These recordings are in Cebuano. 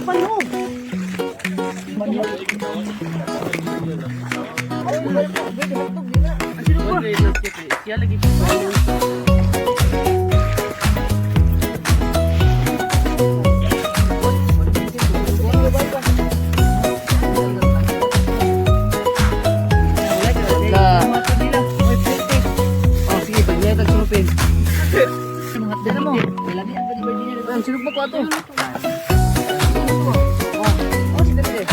Pano. Siya lagi. La. Oh, sige, pag niya tag sulupin. Dala mo. Ang sinug mo ko ato. Oh, si Dede.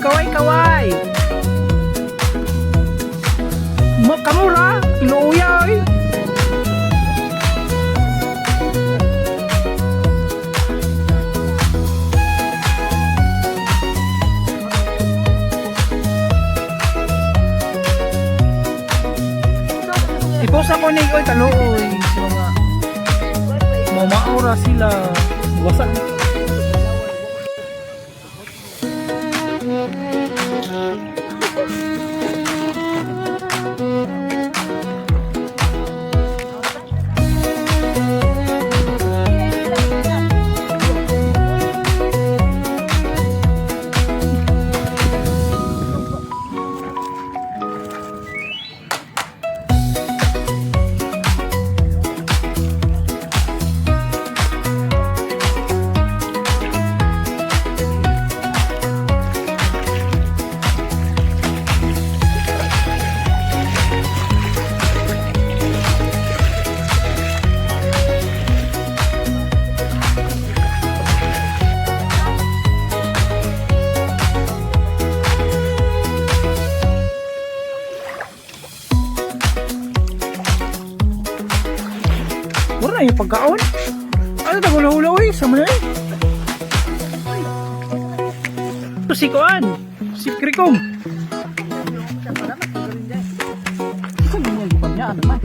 Kaway kaway. Mo kamura, iluya oy. Iposa ko ni oy kaluoy sa mga mamaura sila. Wasak. Wala yung pagkaon. Ano ta hula-hula oy sa mga eh. Ito si Kuan, si Krikom. Ito ganyan bukan niya ano man.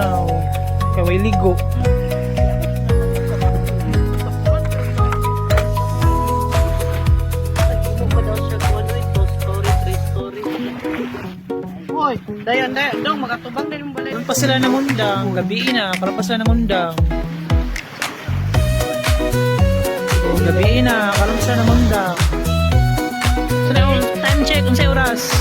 Mingaw. Kay way ligo. Nag-imo pa daw siya kung ano, two story, three story. Hoy, dayon, dayon, dong, makatubang din yung balay. Karon pa sila nangundang, gabi na, karon pa sila nangundang. Oh, gabi na, karon pa sila nangundang. So, na, time check, unsay oras?